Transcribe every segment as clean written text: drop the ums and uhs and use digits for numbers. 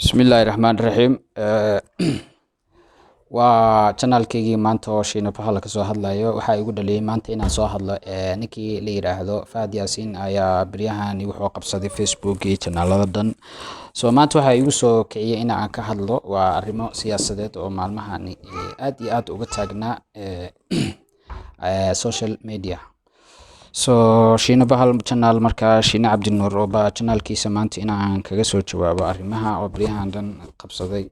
Bismillaahi Raxmaani Raxiim. Waa channelkeygii maanta oo Shiina Bahal kasoo hadlayo. Waxaa igu dhaliyay maanta inaan soo hadlo ninkii la yiraahdo Fahad Yaasiin ayaa beryahan wuxuu qabsaday Facebook iyo channelada dhan. So maanta waxaa igu soo kiciyay in aan ka hadlo waa arrimo siyaasadeed oo maalmahan aad iyo aad uga taagnaa social media. So Shiina Bahal channel, markaa Shiina Cabdinuur oo baa channelkiisa maanta inaan kaga soo jawaabo arrimaha oo beryahan dhan qabsaday.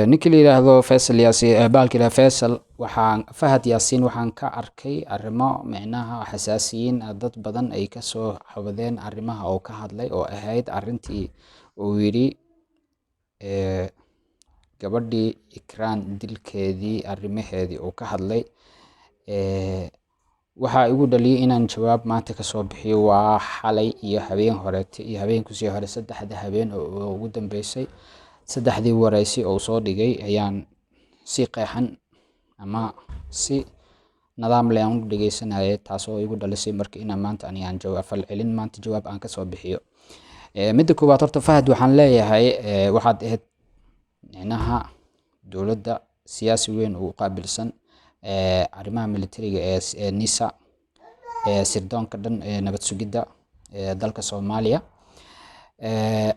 Ninkii la yiraahdo Faisal Yaasiin, bahalka yiraahdo Faisal, waxaan Fahad Yaasiin waxaan ka arkay arrimo micnaha xasaasiyiin ah, dad badan ay kasoo cawadeen arrimaha oo ka hadlay oo ahayd arrintii uu yidhi gabadhii Ikraan dilkeedii, arrimaheedii uu ka hadlay. Waxaa igu dhaliyay inaan jawaab maanta kasoo bixiyo waa xalay iyo habeen horeete iyo habeen kusii hore, saddexda habeen oo ugu dambeysay, saddexdii wareysi oo soo dhigay ayaan si qeexan ama si nidaam leh aan u dhageysanayay, taasoo igu dhalisay marka inaan maanta ani aan jawaab falcelin maanta jawaab aan kasoo bixiyo. Midda koowaad, horta Fahad waxaan leeyahay, waxaad ahayd micnaha dowladda siyaasi weyn oo u qaabilsan arrimaha militariga ee NISA, sirdoonka dhan ee nabad sugidda ee dalka Soomaaliya.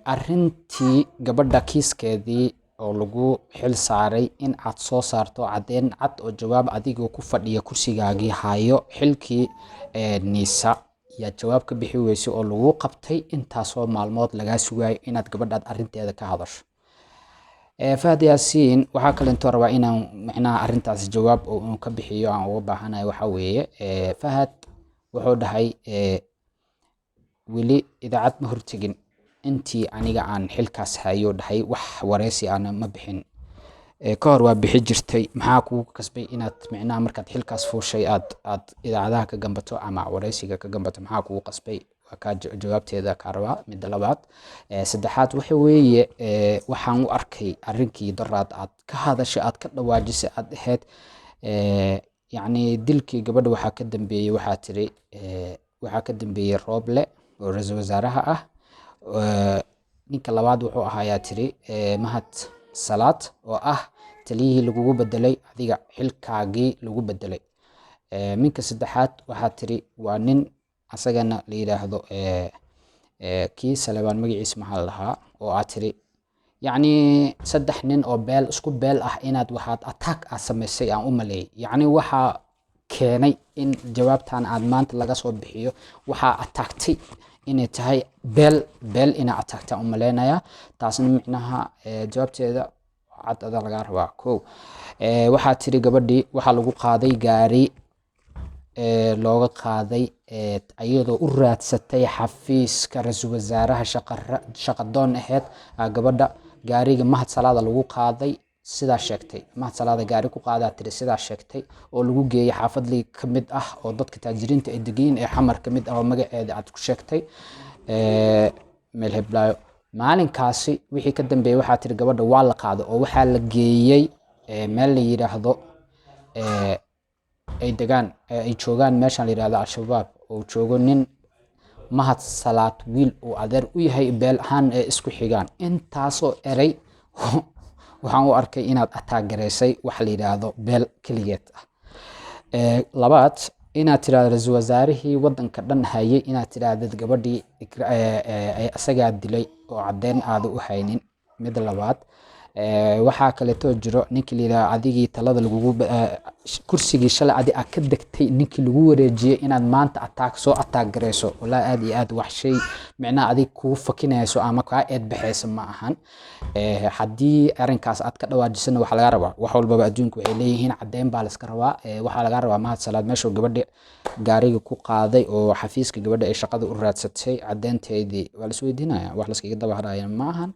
Arrintii gabadha kiiskeedii oo lagu xil saaray in aad soo saarto caddeyn cad oo jawaab adigoo ku fadhiya kursigaagii hayo xilkii NISA yaa jawaab ka bixi weysay oo lagu qabtay intaasoo maalmood lagaa sugayo inaad gabadhaad arrinteeda ka hadasho. Fahad Yaasiin waxaa kalentoo rabaa inaan micnaha arrintaas jawaab oo uu ka bixiyo aan uga baahanahay. Waxaa weeye, Fahad wuxuu dhahay weli idaacad ma hortegin intii aniga aan xilkaas hayo, dhahay wax wareysi ana ma bixin. Ka hor waa bixi jirtay. Maxaa kugu kasbay inaad micnaha markaad xilkaas fuushay aad idaacadaha ka gambato ama wareysiga ka gambato? Maxaa kugu qasbay? Waa kaa jawaabteeda kaa rabaa. Midda labaad, saddexaad waxa weeye, waxaan u arkay arrinkii daraad aad ka hadashay, aad ka dhawaajisay, aad ahayd yacni dilkii gabadha waxaa ka dambeeyey, waxaa tiri waxaa ka dambeeyey Rooble oo ra-iisul wasaaraha ah. Ninka labaad wuxuu ahaayaa tiri Mahad Salaad oo ah taliyihii lagugu bedelay, adiga xilkaagii lagu bedelay. Ninka saddexaad waxaa tiri waa nin asagana la yidhaahdo kii Salebaan, magaciisa maxaa la dhahaa, oo aad tiri yacni saddex nin oo beel isku beel ah inaad waxaad attack aad samaysay aan u maleeyay. Yacni waxaa keenay in jawaabtan aad maanta laga soo bixiyo waxaa attaagtay inay tahay beel beel inaa attaagtaan u maleynayaa. Taasna micnaha jawaabteeda cad adaa lagaa rabaa. Kow, waxaa tiri gabadhii waxaa lagu qaaday gaari, looga qaaday iyadoo u raadsatay xafiiska ra-iisul wasaaraha, shaqadoon ahayd gabadha, gaariga Mahad Salaada lagu qaaday sidaa sheegtay. Mahad Salaada gaari ku qaadaa tiri, sidaa sheegtay, oo lagu geeyay xaafadlii ka mid ah oo dadka taajiriinta ay degiin ee Xamar ka mid ah oo magaceeda aad ku sheegtay, meel heblaayo. Maalinkaasi wixii ka dambeeyey waxaa tiri gabadha waa la qaaday oo waxaa la geeyey meel la yidhaahdo ay degaan, ay joogaan meeshan la yidhahdo Al-Shabaab, oo joogo nin Mahad Salaad wiil uu adeer u yahay, beel ahaan ee isku xigaan. Intaasoo erey waxaan u arkay inaad attack garaysay wax la yidhaahdo beel keligeed ah. Labaad, inaad tirahdo ra-iisul wasaarihii wadanka dhan hayay inaad tirahdid gabadhii isagaa dilay oo caddeyn aada u haynin. Midda labaad, waxaa kaleeto jiro ninkii la yidhaahdo adigii talada lagugu kursigii shalay adi aad ka degtay, ninkii lagu wareejiyey, inaad maanta attack soo attack gareyso, wallahi aad iyo aad wax shay micnaha adig kugu fakinayso ama kaa eed baxayso ma ahan. Haddii arrinkaas aad ka dhawaajisana, waxaa laga rabaa, wax walbaba adduunka waxay leeyihiin caddeyn baa la iska rabaa. Waxaa laga rabaa Mahad Salaad meeshuu gabadha gaariga ku qaaday oo xafiiska gabadha ay shaqada u raadsatay, caddeynteedii waa la isweydiinaya, wax laskaga daba haraya ma ahan.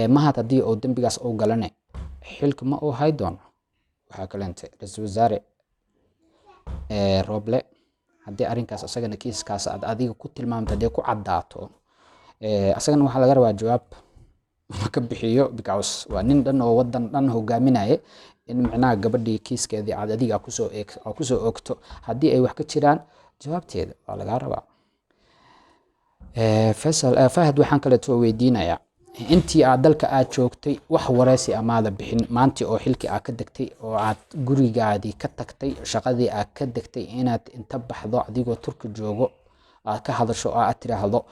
Mahad haddii uu dembigaas uu galane, xilka ma uu hay doono. Waxaa kaleente ra-iisul wasaare Rooble, haddii arrinkaas asagana kiiskaas aad adiga ku tilmaamto haddii ku caddaato, asagana waxaa laga rabaa jawaab ka bixiyo, because waa nin dhan oo wadan dhan hogaaminaya. In micnaha gabadhii kiiskeedii aad adiga kusoo eeg kusoo ogto, haddii ay wax ka jiraan, jawaabteeda waa lagaa rabaa. Faisal, Fahad, waxaan kaleeto weydiinayaa Intii aad dalka aad joogtay wax wareysi amaada bixin. Maantii oo xilkii aad ka degtay oo aad gurigaadii ka tagtay, shaqadii aad ka degtay, inaad inta baxdo adigoo Turki joogo aad ka hadasho oo aad tiraahdo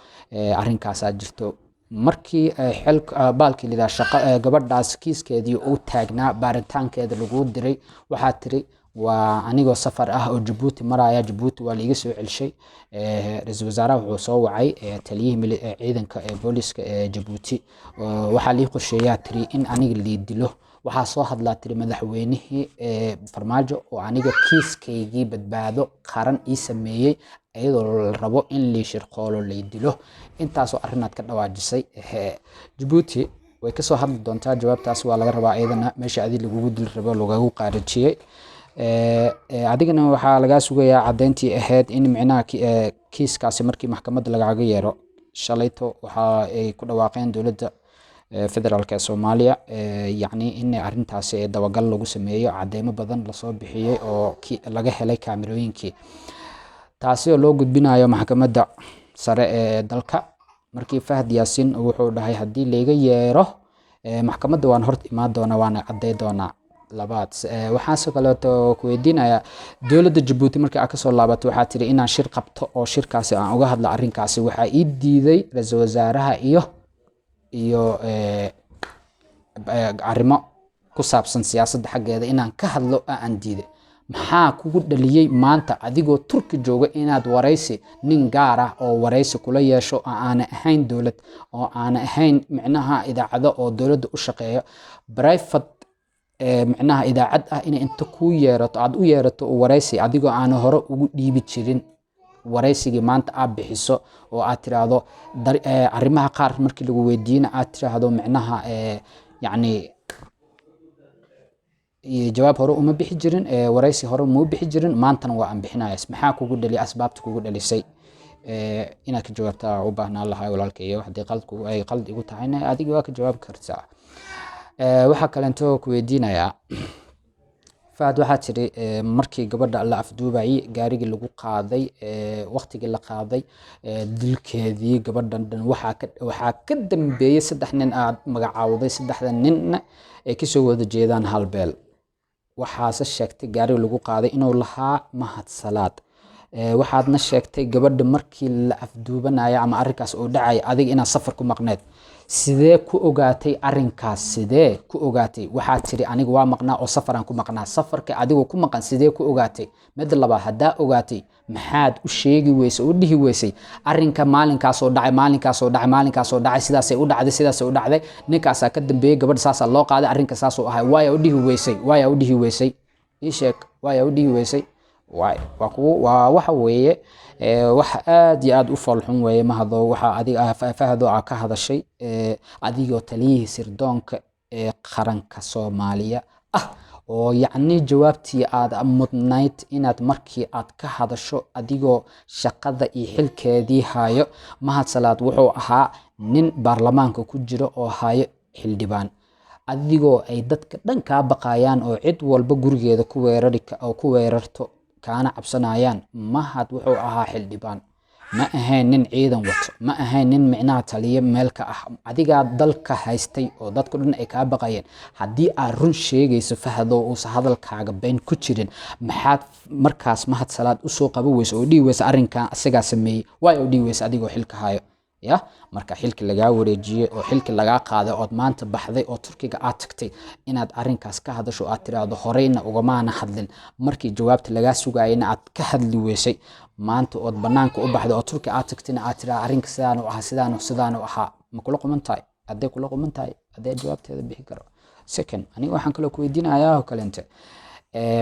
arrinkaasaa jirto. Markii xil baalkii la yidhaha shaqa gabadhaas kiiskeedii uu taagnaa, baaritaankeeda laguu diray, waxaad tiri waa anigoo safar ah oo Jabuuti maraya, Jabuuti waa laiga soo celshay. Ra-iisul wasaaraha wuxuu soo wacay taliyihii ciidanka ee booliska ee Jabuuti. Waxaa lii qorsheeyaa tiri in aniga lii dilo. Waxaa soo hadlaa tiri madaxweynihii Farmaajo oo aniga kiiskaygii badbaado qaran ii sameeyey, iyadoo la rabo in lii shirqoolo, lay dilo. Intaasoo arrinaad ka dhawaajisay. Jabuuti way kasoo hadli doontaa, jawaabtaas waa laga rabaa iyadana. Meesha adi lagugu dili rabo lagagu qaarajiyey, adigana waxaa lagaa sugayaa caddeyntii ahayd in micnaha kiiskaasi markii maxkamadda lagaaga yeero. Shalayto waxa ay ku dhawaaqeen dowladda federaalk ee Soomaaliya, yacni in arrintaasi dabagal lagu sameeyo, cadeymo badan lasoo bixiyey oo laga helay kaamirooyinkii, taasi oo loo gudbinayo maxkamadda sare ee dalka. Markii Fahad Yaasiin wuxuu dhahay haddii layga yeero maxkamadda waan hor imaan doonaa, waana cadey doonaa. Labaad, waxaase kaleeto ku weydiinayaa dowladda Jabuuti markii aad kasoo laabato, waxaa tiri inaan shir qabto oo shirkaasi aan uga hadla arrinkaasi waxaa ii diiday ra-iisul wasaaraha iyo arrimo ku saabsan siyaasadda xaggeeda inaan ka hadlo aan diiday. Maxaa kugu dhaliyey maanta adigoo Turki jooga inaad waraysi nin gaar ah oo waraysi kula yeesho oo aana ahayn dowlad, oo aana ahayn micnaha idaacado oo dowladda u shaqeeyo, private micnaha idaacad ah, inay inta kuu yeerato, aad u yeerato waraysi adigoo aana hore ugu dhiibi jirin waraysigii, maanta aad bixiso oo aad tiraahdo arrimaha qaar markii lagu weydiiyena aad tiraahdo micnaha yacni jawaab hore uma bixi jirin, waraysi hore uma bixi jirin, maantana waa aan bixinaya? Maxaa kugu dhaliya? Asbaabta kugu dhalisay inaad ka jawaabtaa u baahnaan lahaa, walaalkayo. Haddii qaladku ay qalad igu tahayna adiga waa ka jawaabi kartaa. Waxaa kaleento ku weydiinayaa, Fahad, waxaa tiri markii gabadha la afduubayay, gaarigii lagu qaaday, waqtigii la qaaday, dilkeedii gabadhan dhan waxaa ka dambeeyey saddex nin aad magacaawday, saddexda ninna ay kasoo wada jeedaan hal beel. Waxaase sheegtay gaariga lagu qaaday inuu lahaa Mahad Salaad. Waxaadna sheegtay gabadha markii la afduubanaya ama arrinkaas uu dhacaya adiga inaad safar ku maqneed. Sidee ku ogaatay arrinkaas? Sidee ku ogaatay? Waxaad tiri aniga waa maqnaa oo safaraan ku maqnaa. Safarka adigoo ku maqan sidee ku ogaatay? Midda labaad, haddaa ogaatay, maxaad u sheegi weysay, u dhihi weysay arrinka maalinkaasoo dhacay, maalinkaasoo dhacay, maalinkaasoo dhacay, sidaasay u dhacday, sidaasay u dhacday, ninkaasaa ka dambeeyey, gabadha saasaa loo qaaday, arrinka saasuu ahay? Waaya u dhihi weysay? Waaya u dhihi weysay? Ii sheeg, waaya u dhihi weysay? Waay waa kuwo waa waxa weeye wax aad iyo aad u foolxun weeye, Mahado, waxa adiga Fahado aa ka hadashay, adigoo taliyihii sirdoonka ee qaranka Soomaaliya ah, oo yacni jawaabtii aad mudnayd inaad markii aad ka hadasho adigoo shaqada iyo xilkeedii hayo. Mahad Salaad wuxuu ahaa nin baarlamaanka ku jiro oo hayo xildhibaan, adigoo ay dadka dhan kaa baqayaan oo cid walba gurigeeda ku weerari oo ku weerarto kaana cabsanayaan. Mahad wuxuu ahaa xildhibaan, ma ahayn nin ciidan wato, ma ahayn nin micnaha taliyo meel ka ah. Adigaa dalka haystay oo dadku dhan ay kaa baqayeen. Haddii aad run sheegayso, Fahdo, uusan hadalkaaga been ku jirin, maxaad markaas Mahad Salaad usoo qaban weysa oo dhihi weysa arrinkan isagaa sameeyey? Waay u dhihi weysa adigoo xilka hayo? Ya marka xilki lagaa wareejiyey oo xilki lagaa qaaday ood maanta baxday oo Turkiga aad tagtay, inaad arrinkaas ka hadasho, aad tiraahdo horeyna ugamaana hadlin, markii jawaabta lagaa sugayena aad ka hadli weysay, maanta ood banaanka u baxday oo Turki aad tagtayna aad tiraahdo arrinka sidaanu ahaa, sidaanu sidaanu ahaa, ma kula quman tahay? Hadday kula quman tahay, haddee jawaabteeda bixi karo. Second, aniga waxaan kaloo ku weydiinayaa oo kaleente,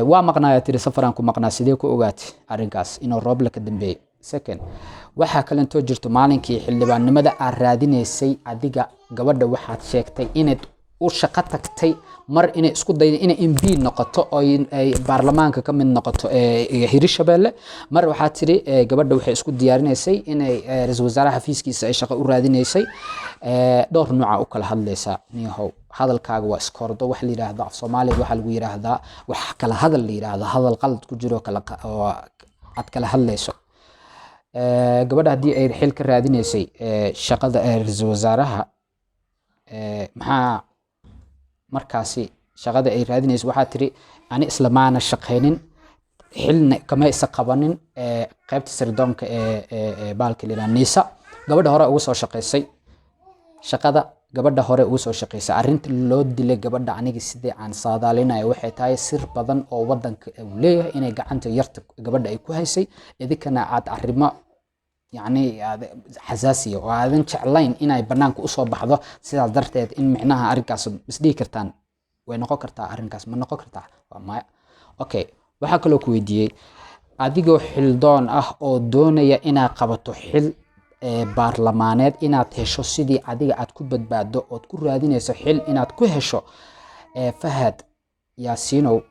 waa maqnaaya tiri, safaraan ku maqnaa, sidee ku ogaatay arrinkaas inuu Rooble ka dambeeyey? Second, waxaa kalentoo jirto maalinkii xildhibaannimada aad raadinaysay adiga, gabadha waxaad sheegtay inaad u shaqo tagtay mar inay isku dayda inay MP noqoto oo ay baarlamaanka ka mid noqoto Hirshabelle. Mar waxaa tiri gabadha waxay isku diyaarinaysay inay ra-iisul wasaaraha xafiiskiisa ay shaqo u raadinaysay. Dhowr nooca u kala hadlaysaa niyahow. Hadalkaaga waa iskoordo. Wax la yidhaahdo af Soomaaliya waxaa lagu yidhaahdaa wax kala hadal la yidhaahdo, hadal qalad ku jiro kala oo aad kala hadlayso. Gabadha haddii ay xil ka raadinaysay shaqada ra-iisul wasaaraha. Maxaa markaasi shaqada ay raadinayso? Waxaa tiri ani islamaana shaqaynin, xilna kama isa qabanin qaybta sirdoonka ee baalka la yidhaha NISA. Gabadha hore ugu soo shaqaysay shaqada, gabadha hore ugu soo shaqaysay. Arrinta loo dilay gabadha, aniga sidii aan saadaalinayo, waxay tahay sir badan oo wadanka uu leeyahay inay gacanta yarta gabadha ay ku haysay, idinkana aad arrimo yacni aad xasaasiya oo aadan jeclayn inay banaanka usoo baxdo. Sidaas darteed in micnaha arrinkaas isdhihi kartaan way noqon kartaa, arrinkaas ma noqon kartaa? Waa maya. Okay, waxaa kaloo ku weydiiyey, adigoo xildoon ah oo doonaya inaad qabato xil baarlamaaneed, inaad hesho sidii adiga aad ku badbaado ood ku raadinayso xil inaad ku hesho, Fahad Yaasiinow,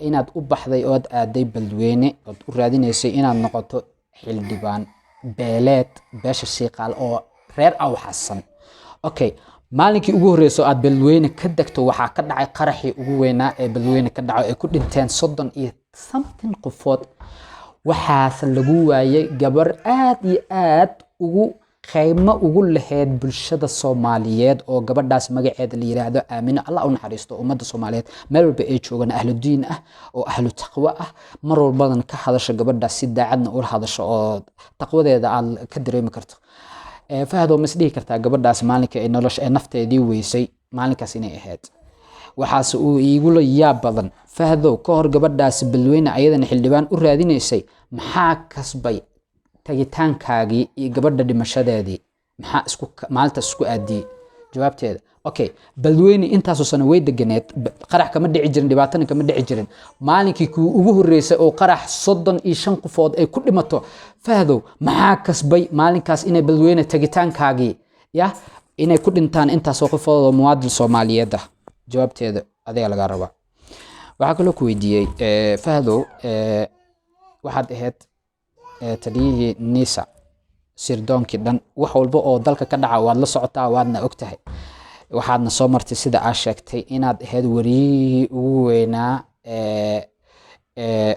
inaad u baxday ood aaday Beledweyne ood u raadinaysay inaad noqoto xildhibaan beeleed beesha Shiiqaal oo reer Aw Xasan. Okay, maalinkii ugu horreysay oo aad Beledweyne ka degto, waxaa ka dhacay qaraxii ugu weynaa ee Beledweyne ka dhaco ee ku dhinteen 30 iyo something qofood. Waxaase lagu waayay gabar aad iyo aad ugu qiimo ugu lahayd bulshada Soomaaliyeed oo gabadhaas magaceeda la yiraahdo Aamino, Allah u naxariisto. Ummadda Soomaaliyeed meel walba ay joogaan, ahlu diin ah oo ahlu taqwo ah, mar walbadan ka hadasho gabadhaas, si daacadna ula hadasho oo taqwadeeda aad ka dareemi karto. Fahdow, ma is dhihi kartaa gabadhaas maalinka ay nolosha ee nafteedii weysay maalinkaas inay ahayd? Waxaase uu iigula yaab badan, Fahdow, ka hor gabadhaasi Beledweyne ayadana xildhibaan u raadinaysay, maxaa kasbay tagitaankaagii iyo gabadha dhimashadeedii? Maxaa isku maalintaas isku aadiyey? Jawaabteeda. Okay, Beledweyne intaasoo sano way deganeed, qarax kama dhici jirin, dhibaatana kama dhici jirin. Maalinkii kuu ugu horreysay oo qarax 35 qofood ay ku dhimato, Fahdow, maxaa kasbay maalinkaas inay Beledweyne tagitaankaagii ya inay ku dhintaan intaasoo qofood oo muwaadin Soomaaliyeed ah? Jawaabteeda adiga lagaa rabaa. Waxaa kaloo ku weydiiyey, Fahdow, waxaad ahayd taliyihii NISA, sirdoonkii dhan, wax walba oo dalka ka dhaca waad la socotaa, waadna ogtahay. Waxaadna soo martay, sida aa sheegtay, inaad ahayd wariyihii ugu weynaa ee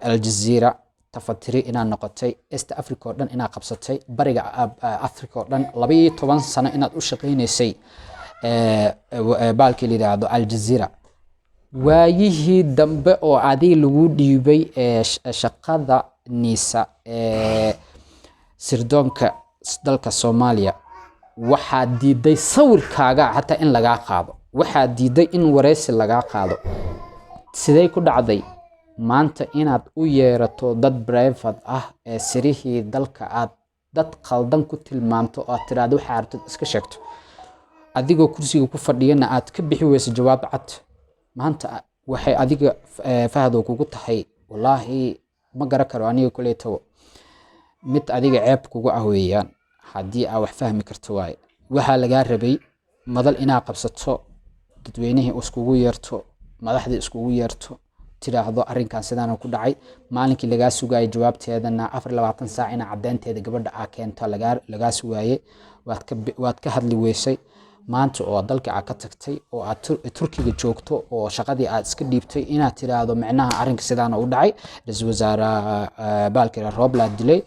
Aljazeera, tafatiri inaad noqotay, East Africa oo dhan inaad qabsatay, Bariga Africa oo dhan 12 sano inaad u shaqaynaysay baalkii la yidhaahdo Aljazeera. Waayihii dambe oo adiga lagu dhiibay shaqada NISA ee sirdoonka dalka Soomaaliya, waxaad diiday sawirkaaga xataa in lagaa qaado, waxaad diiday in wareysi lagaa qaado. Sidee ku dhacday maanta inaad u yeerato dad private ah ee sirihii dalka aad dad khaldan ku tilmaamto oo aad tiraahdo waxaa rabtid iska sheegto, adigoo kursiga ku fadhiyana aad ka bixi weyso jawaab cad? Maanta waxay adiga, Fahdow, kugu tahay, wallaahi ma garan karo aniga kuleytabo, mid adiga ceeb kugu ah weeyaan. Haddii aa wax fahmi karto waaye, waxaa lagaa rabay madal inaad qabsato, dadweynihii iskugu yeerto, madaxdii iskugu yeerto, tiraahdo arrinkan sidaana ku dhacay. Maalinkii lagaa sugaayay jawaabteedana 24 saac ina caddeynteeda gabadha aa keento lagaa sugaayay, waad ka hadli weysay. Maanta oo dalka aad ka tagtay oo aad Turkiga joogto oo shaqadii aad iska dhiibtay, inaad tiraahdo micnaha arrinka sidaana u dhacay, ra-iisul wasaare baalka Rooblaa dilay,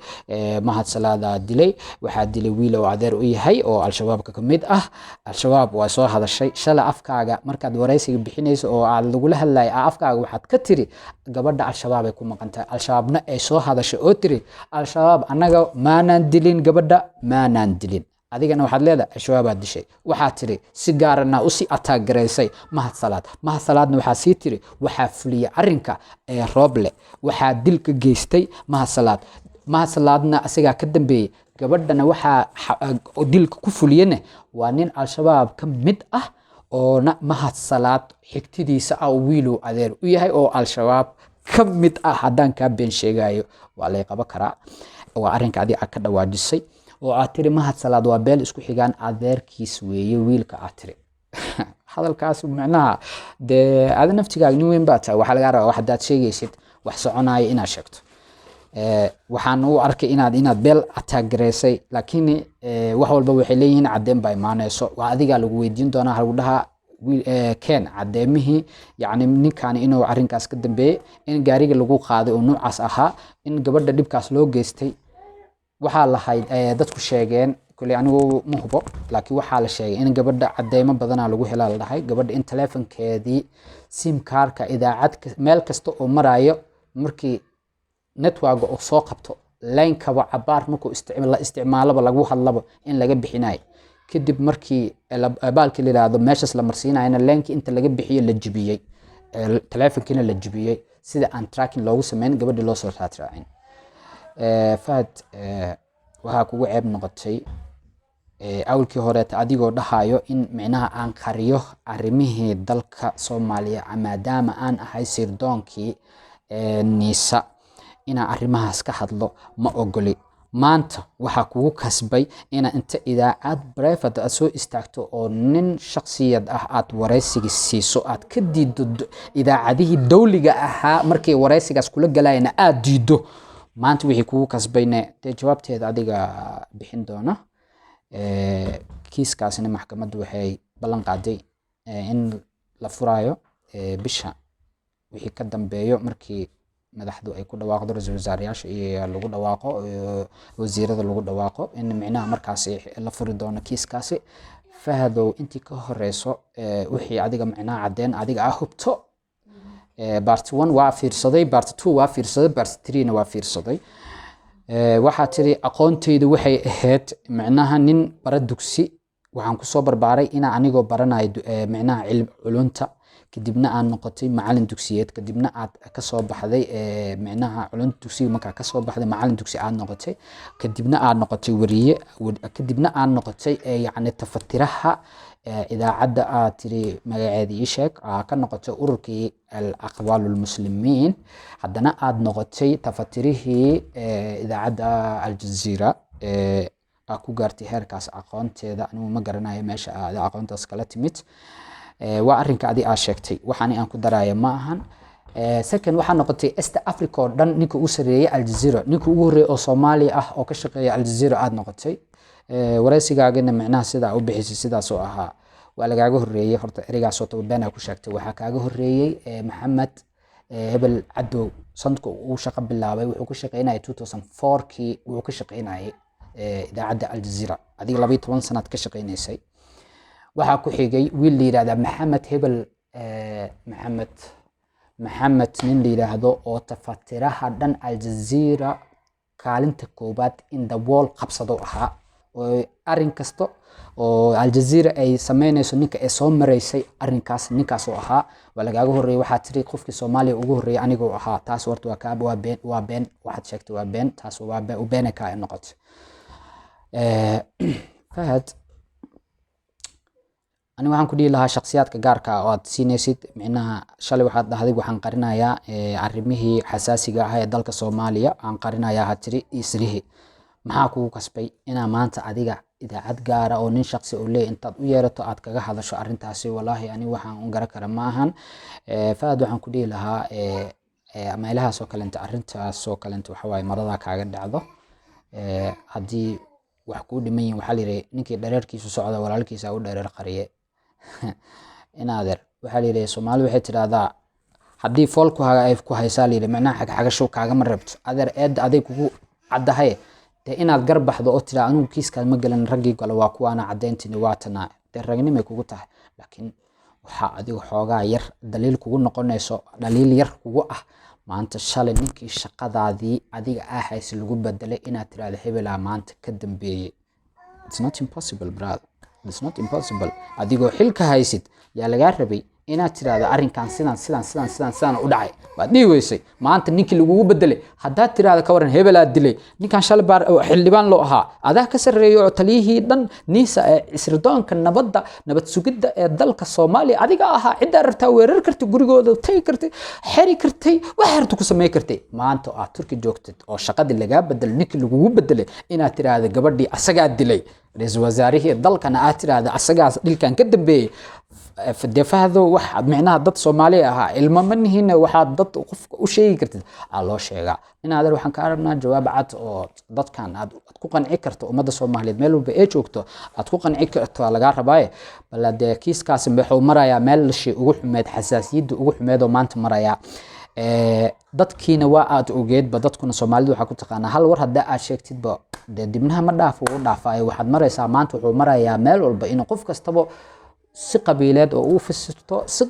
Mahad Salaadaa dilay, waxaa dilay wiil oo adeer u yahay oo Al-Shabaabka ka mid ah. Al-Shabaab waa soo hadashay. Shalay afkaaga markaad wareysiga bixinayso oo aad lagula hadlayay, afkaaga waxaad ka tiri gabadha Al-Shabaab ay ku maqan tahay. Al-Shabaabna ay soo hadashay oo tiri Al-Shabaab annaga maanaan dilin gabadha, maanaan dilin. Adigana waxaad leedahay Al-Shabaabaad dishay. Waxaad tiri si gaarana usii ataagaraysay Mahad Salaad. Mahad Salaadna waxaa sii tiri waxaa fuliyay arrinka ee Rooble, waxaa dilka geystay Mahad Salaad, Mahad Salaadna asagaa ka dambeeyey, gabadhana waxaa dilka ku fuliyana waa nin Al-Shabaab ka mid ah oona Mahad Salaad xigtidiisa ah oo wiilow adeer u yahay oo Al-Shabaab ka mid ah. Haddaan kaa been sheegayo waa lay qaban karaa. Waa arrinka adiga aad ka dhawaajisay oo aad tiri Mahad Salaad waa beel isku xigaan, adeerkiis weeye wiilka aad tiri. Hadalkaas micnaha dee ada naftigaaga nin weyn baa tahay, waxaa lagaa rabaa wax haddaad sheegaysid wax soconaya inaad sheegto. Waxaan u arkay inaad beel ataagaraysay, laakiin wax walba waxay leeyihiin caddeyn baa imaanayso. Waa adigaa lagu weydiin doonaa, lagu dhahaa keen caddeemihii, yacni ninkani inuu arrinkaas ka dambeeyey, in gaariga lagu qaaday oo noocaas ahaa, in gabadha dhibkaas loo geystay. Waxaa lahayd dadku sheegeen. Kuley anigu ma hubo, laakiin waxaa la sheegay in gabadha cadeymo badanaa lagu helaa. La dhahay gabadha in taleefankeedii SIM card-ka idaacad meel kasta oo marayo, markii network-ga uu soo qabto line-kaba, cabaar markuu la isticmaalaba, lagu hadlaba, in laga bixinayo. Kadib markii baalkii la yidhaahdo meeshaas la marsiinayana, line-kii inta laga bixiyo la jibiyey, taleefankiina la jibiyey, sida aan tracking loogu sameyn gabadhii loo soo raadraacin. Fahad, waxaa kugu ceeb noqotay awalkii horeeta adigoo dhahayo in micnaha aan qariyo arrimihii dalka Soomaaliya, maadaama aan ahay sirdoonkii NISA, inaan arrimahaas ka hadlo ma ogoli. Maanta waxaa kugu kasbay inaad inta idaacad private aad soo istaagto oo nin shaksiyad ah aad waraysiga siiso, aad ka diiddo idaacadihii dowliga ahaa markay waraysigaas kula galayana aad diiddo. Maanta wixii kugu kasbayne, dee jawaabteeda adiga bixin doona. Kiiskaasina maxkamaddu waxay ballan qaaday in la furaayo bisha wixii ka dambeeyo, markii madaxdu ay ku dhawaaqdo, ra-iisul wasaareyaasha iyo lagu dhawaaqo, wasiirada lagu dhawaaqo, in micnaha markaasi la furi doono kiiskaasi. Fahadow, intii ka horeyso, wixii adiga micnaha cadeen adiga ah hubto. Part one waa fiirsaday, part two waa fiirsaday, part three-na waa fiirsaday. Waxaa tiri aqoonteydu waxay ahayd micnaha nin bara dugsi. Waxaan kusoo barbaaray inaa anigoo baranayo micnaha cilmi culunta, kadibna aad noqotay macalin dugsiyeed, kadibna aad kasoo baxday micnaha culunta dugsiga. Markaa kasoo baxday, macalin dugsi aad noqotay, kadibna aad noqotay wariye, kadibna aad noqotay yacni tafatiraha idaacadda aad tiri magaceeda ii sheeg, aa ka noqotay ururkii Al Aqwaal Lmuslimiin, haddana aad noqotay tafatirihii idaacadda Aljazeera. Aa ku gaartay heerkaas aqoonteeda, anigu ma garanayo meesha aad aqoontaas kala timid. Waa arrinka adi aa sheegtay, waxaani aan ku daraya ma ahan. Second, waxaa noqotay East Africa oo dhan ninka ugu sarreeyay Aljazeera, ninka ugu horreeyay oo Soomaaliya ah oo ka shaqeeya Aljazeera aad noqotay. Wareysigaagana micnaha sidaa u bixisay sidaas oo ahaa, waa lagaaga horreeyey. Horta ereygaasoo taba beenaa ku sheegtay. Waxaa kaaga horreeyey Maxamed Hebel Cadow. Sanadka uu shaqo bilaabay wuxuu ka shaqeynayay 2004kii, wuxuu ka shaqeynayay idaacadda Aljazeera. Adiga 12 sanaad ka shaqeynaysay. Waxaa ku xigay wiil la yidhahda Maxamed Hebel, Maxamed Maxamed nin la yidhaahdo oo tafatiraha dhan Aljazeera kaalinta koowaad in the world qabsado ahaa, oo arrin kasta oo Aljazeera ay sameynayso ninka ay soo maraysay arrinkaas ninkaas oo ahaa. Waa lagaaga horreeyay. Waxaa tiri qofkii Soomaaliya ugu horreeyay anigoo ahaa. Taas horta waa kaa waa been, waa been waxaad sheegtay, waa been. Taas waa beena kaa ay noqotay. Fahad, ani waxaan ku dhihi lahaa shakhsiyaadka gaarka ah oo aad siinaysid micnaha, shalay waxaad dhahday waxaan qarinayaa arrimihii xasaasiga ah ee dalka Soomaaliya aan qarinayaa, ha tiri isrihi. Maxaa kugu kasbay inaa maanta adiga idaacad gaara oo nin shaksi oo leeyahy intaad u yeerato aad kaga hadasho arrintaasi? Walaahi ani waxaan u garan kara ma ahan. Fahad, waxaan ku dhihi lahaa meelahaas oo kalenta, arrintaas oo kalenta, waxa waaye maradaa kaaga dhacdo. Haddii wax kuu dhiman yihin, waxaa la yidhi ninkii dhareerkiisu socda walaalkiisa u dhareer qariye. Inaadeer, waxaa la yidhi, Soomaalidu waxay tidhahdaa haddii fool ku ay ku haysaa, la yidhi, macnaha xagxagasho kaagama rabto. Adeer, eedda aday kugu caddahay, dee inaad garbaxdo oo tiraa anigu kiiskaas ma gelin, raggii gale waa kuwaana, cadayntini waa tanaa, dee ragnimay kugu tahay. Laakiin waxaa adiga xoogaa yar daliil kugu noqonayso, dhaliil yar kugu ah, maanta shalay ninkii shaqadaadii adiga aa hayse lagu bedelay inaad tirahdo hebelaa maanta ka dambeeyey. It's not impossible, brother, it's not impossible. Adigoo xilka haysid yaa lagaa rabay inaad tirahdo arrinkan sidan sidan sidan sidan sidan u dhacay. Waad dhihi weysay. Maanta ninkii lagugu bedelay haddaad tirahdo ka waran hebelaa dilay ninkan shalay baar xildhibaan loo ahaa, adaa ka sarreeyo oo taliyihii dhan NISA ee isridoonka nabadda nabad sugidda ee dalka Soomaaliya adiga ahaa, ciddaa rabtaa weerar kartay, gurigooda tagi kartay, xeri kartay, waxa rabta ku samey kartay. Maanta oo aad Turki joogtid oo shaqadii lagaa bedelay, ninkii lagugu bedelay inaad tirahdo gabadhii asagaa dilay, ra-iisul wasaarihii dalkana aad tirahdo asagaas dhilkan ka dambeeyey, dee Fahdo, wax micnaha dad Soomaali ahaa ilmo ma nihiin. Waxaad dad qofka u sheegi kartid aa loo sheegaa. Inaadeer, waxaan kaa rabnaa jawaab cad oo dadkan aad ku qanci karto, ummadda Soomaaliyeed meel walba ee joogto aad ku qanci karto lagaa rabaaye. Bal dee kiiskaasi wuxuu marayaa meelshii ugu xumeed, xasaasiyadda ugu xumeed oo maanta marayaa. Dadkiina waa aad ogeedba, dadkuna Soomaalida waxaa ku taqaanaa hal war haddaa aad sheegtidba. Dee dibnaha ma dhaafo, wuu dhaafaayo. Waxaad maraysaa maanta, wuxuu marayaa meel walba in qof kastaba si qabiileed oo u fasirto, si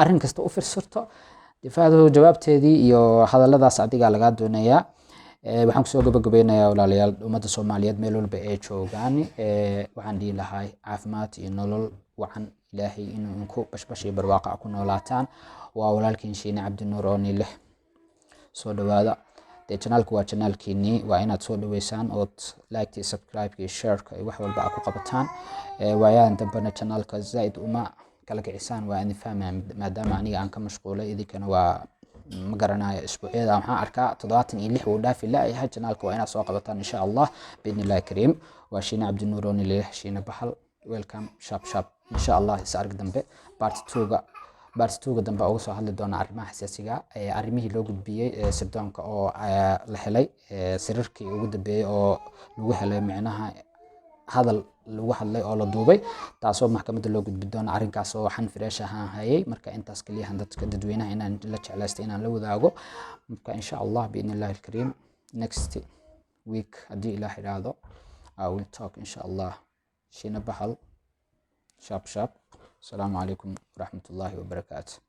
arrin kasta u fasirto. Difaacdu jawaabteedii iyo hadalladaas adigaa lagaa doonayaa. Waxaan kusoo gabagabeynayaa, walaalayaal, ummadda Soomaaliyeed meel walba ay joogaan, waxaan dhihi lahaa caafimaad iyo nolol wacan, Ilaahay inuu inku bashbash iyo barwaaqa ku noolaataan. Waa walaalkiin Shiine Cabdinuur oo ni leh soo dhawaada. Dee channelku waa channelkiinii, waa inaad soo dhaweysaan ood like, subscribe iyo shareka iyo wax walba aad ku qabataan. Waayahan dambena channelka zaaid uma kala kicisaan, waa idin fahmaya, maadaama aniga aan ka mashquulay, idinkana waa ma garanayo. Isbuucyada waxaan arkaa 76 wuu dhaafi laayahay channelka. Waa inaad soo qabataan, insha Allah, biidni Illahi kariim. Waa Shiine Cabdinuur oo nileh Shiine Bahal. Welcome, sharp sharp. Insha Allah is arag dambe, part two-ga. Part two-ga dambe uga soo hadli doona arrimaha xasaasiga, arrimihii loo gudbiyey sirdoonka oo la helay, sirarkii ugu dambeeyey oo lagu helay, micnaha hadal lagu hadlay oo la duubay, taasoo maxkamadda loo gudbi doono. Arrinkaas oo waxaan fresh ahaan hayay. Marka intaas kaliyahan dadka dadweynaha inaan la jeclaystay inaan la wadaago. Marka insha Allah, biidni Illahi alkariim, next week haddii Ilaah idhaahdo, I will talk, insha Allah. Shiina Bahal, sharp sharp. Asalaamu calaykum waraxmatullaahi wabarakaatu.